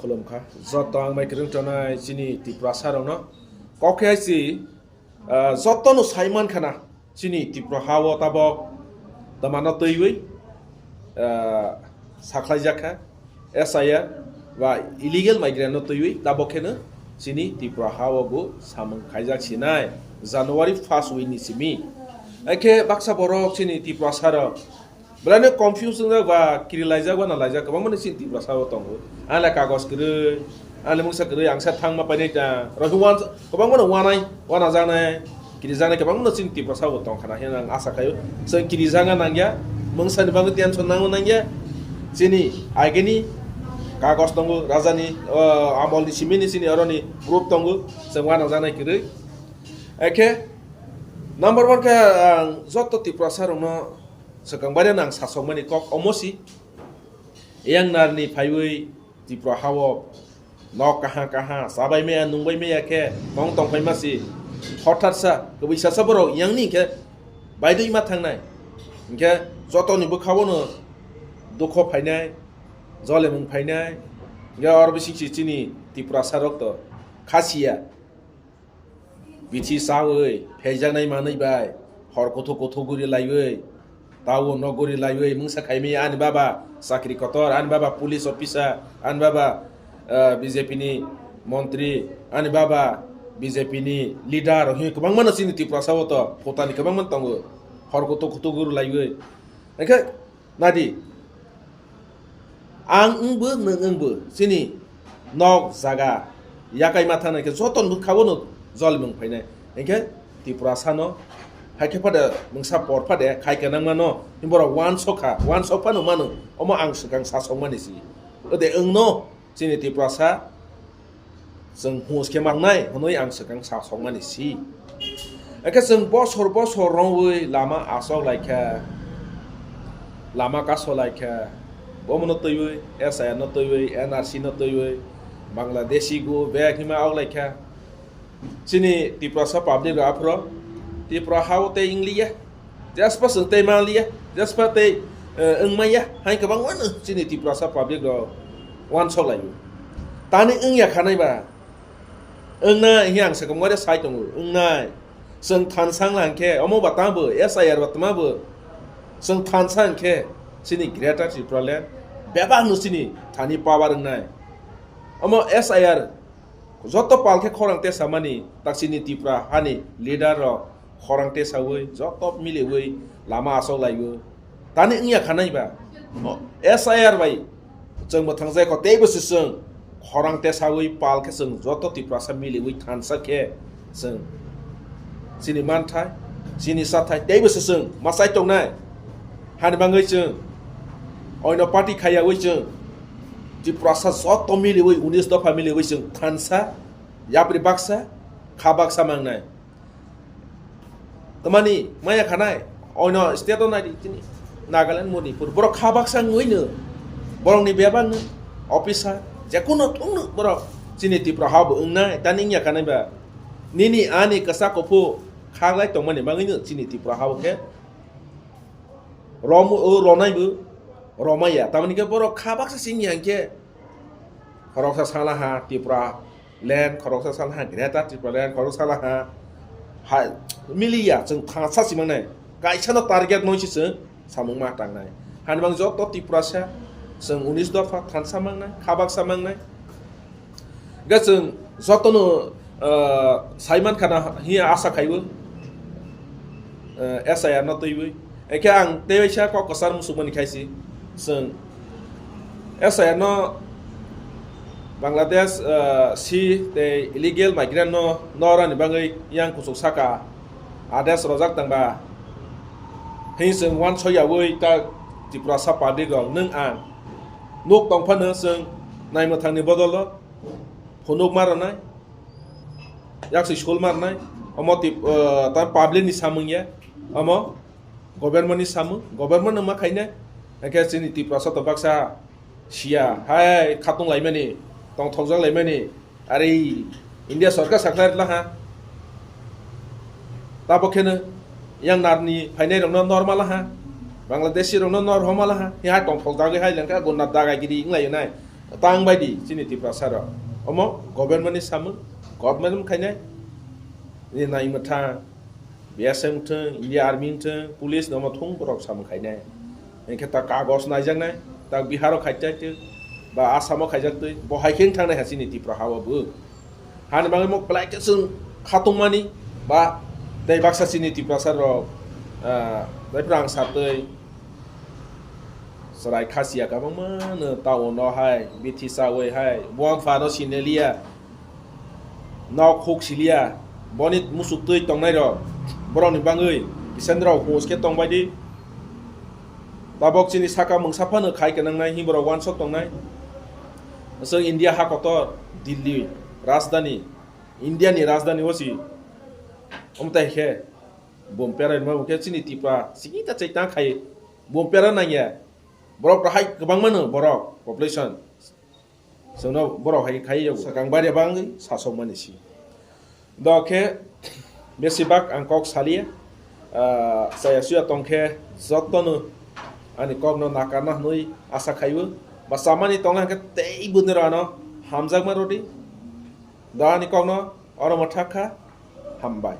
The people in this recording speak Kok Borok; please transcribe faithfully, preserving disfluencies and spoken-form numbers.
Khulumkha. Joto ang bai kwrwng tongnai chini Tiprasa rokno. Kok khe hai si, ah, jotono sai mankha na chini Tripura ha-o tabok twmano twiwi, ah, sakhlaijak kha S I R ba illegal migrant no twiwi tabok kheno chini Tripura ha-o bo samung khaijak sinai January first week ni simi. Haikhe baksa borok chini Tiprasa rok belai no confuse wngjak ba kiri laijak ba na laijak kwbangma no chini Tiprasa o tongo. Ang le kagos kwrwi, ang le mungsa kwrwi, ang sa thangma painai ta. Rohi wan, kwbangma no wanai, wana janai, kiri janai kwbangma no chini Tiprasa o tong khana hwnwi ang asa khaio. Chwng kiri janga nangya, mungsa ni bagwi tension nango nangya. Chini agini kagos tongo, raja ni, o, amol ni simi ni chini oro ni proof tongo, chwng wana janai kwrwi. Haikhe number one khe ang joto Tiprasa rokno swkang bai no ang sasokmani kok omo si. Yang narni phaiwi Tripura ha-o nok kaha kaha chabai maya nungbai maya khe tong tong phaima si. Hothat sa kwbwi sasa borok yang ni khe baidoi ma thangnai. Hinkhe joto ni bwkha-o no dukho phainai, jolemung phainai. Hinkhe oro bising si chini Tiprasa rok to khasiya. Bithi chawi pheijaknai manwi bai hor kuthuk kuthuk guri laiwi, tao nok guri laiwi mungsa khaimaya ani baba chakri kotor, ani baba police officer, ani baba, ah, B J P ni montri, ani baba B J P ni leader, hwnwi kwbangma no chini Tiprasa o to phutani kwbangma tongo, hor kuthuk kuthuk guri laiwi. Hinkhe Nadi, ang wngbo, nwng wngbo, chini nok jaga yakai ma thangna khe joto ni bwkha-o no jolimung phainai. Hinkhe Tiprasa no hai khe phade mungsa por phade khai kanang mano, borok uansok kha, uansok phano mano, omo ang swkang sasok mani si. Ode wng no chini Tiprasa chwng hus khe mangnai hwnwi ang swkang sa sokmani si. Hakhe chwng bosor bosor rwngwi lama asok lai kha, lama kaso lai kha, bomono twiwi, S I R no twiwi, N R C no twiwi, Bangladeshi go bag hima ok lai kha. Chini Tiprasa public rok aphuru Tripura ha-o tei wng liya. Jespa chwng tei man liya, jespa tei, eh, wng maya, hai kwbangma no chini Tiprasa public rok uansok lai-o. Tani wng ya khanai ba, wng nai, hiya ang sakha mare sai tongo, wng nai. Chwng thansa wng lang khe, omo ba tamo bo, S I R ba tamo bo, chwng thansa wng khe, chini Greater Tipraland, bebak no chini thani power wng nai. Omo S I R, joto pal khe khorang tesamani, tak chini Tripura hani leader rok khorang tesawi, joto miliwi lama asok laiwi. Tani wngya khanai ba? O, S I R bai chwng mwthang jai kho, teibo se chwng khorang tesawi pal khe chwng joto Tiprasa miliwi thansa khe chwng chini manthai, chini sathai, teibo se chwng masai tongnai. Hani bangwi chwng oino party khaiyawi chwng Tiprasa joto miliwi, unis dopha miliwi chwng thansa, yapri baksa, kha baksa mangnai. Tamani maya khanai, oino state o naidi chini Nagaland, Manipur, borok kha baksa wngwi no, borokni bebak no, officer, jekuno thung no borok chini Tripura ha bo wngnai, tani wngya khanai ba. Nini ani kwsa kuphu khaklai tongmani bagwi no chini Tripura ha bo khe Rom-, o ronaibo romaya. Tamoni khe borok kha baksa simi hwnkhe khoroksa salaha Tripura land, khoroksa salaha Greater Tripura land, khoroksa salaha ha miliya, chwng thansa si mangnai. Kaisano target noi si chwng samung ma tangnai. Hani bang joto Tiprasa chwng unis dopha thansa mangnai, kha baksa mangnai. Hingke chwng jotono, ah, sai mankha na hiya asa khaibo, ah, S I R no twiwi. Hingke ang tei waisa kok kwchar muchungmani khaisi. Chwng S I R no Bangladesh, ah, si tei illegal migrant no norani bagwi yang kuchuk saka ades rojak tangba. Hing chwng uansok yawi ta Tiprasa public rok nwng ang nuk tongphano chwng naimwthangni bodolo phunuk ma rwnai, yaksi sul ma rwnai, omo tip-, eh, ta public ni samung ya, omo government ni samung, government no ma khainai, hingke chini Tiprasa to baksa siya, hai khatung laimani, tongthokjak laimani, are India sorkar sakhlai rwla ha. Tabok kheno yang narni phainai rokno normal ha, Bangladeshi rokno nor homal ha, hai tongthok dagwi hai lengkha guna daga giri wnglaio nai. Tang bai di chini Tiprasa rok. Omo government ni samung, government khainai. Ni nai mwthang, B S F wngthwng, India Army wngthwng, police no omo thung borok samung khainai. Hinkhe ta kagos naijaknai, ta Bihar o khaijak twi, ba Assam o khaijak twi, bo hai khe wng thangnai ha chini Tipra ha o bo. Hani bagwi mo belai khe chwng khatungmani, ba tei baksa chini Tiprasa rok, ah, tei phrang sa twi chwrai khasiya kwbangma no town o hai, bithi chawi hai, buang pha no siniliya. Nok huk siliya, boni musuk twi tongnai rok, borok ni bagwi kisa rok hos khe tongbai di. Tabok chini saka mungsa phano khai kanang nai, himborok wansok tongnai. Aswk India ha kotor, Delhi, rajdhani, India ni rajdhani o si. Omo tai khe, bom pera rima bo khe chini Tipra, sigi ta chai ta khai, bom pera nangya. Borok rok hai kwbangma no borok, population. Chwngno borok hai khai yago. Swkang baria bangwi sasokmani si. Dokhe besibak ang kok saliya. Ah, chaya suya tongkhe jotono ani kokno nakarna hwnwi asa khaiwi. Ba chamani tongna hwnkhe tei bwdwrano hamjakma rwdi. Da ani kokno oro mwthak kha. Hambai.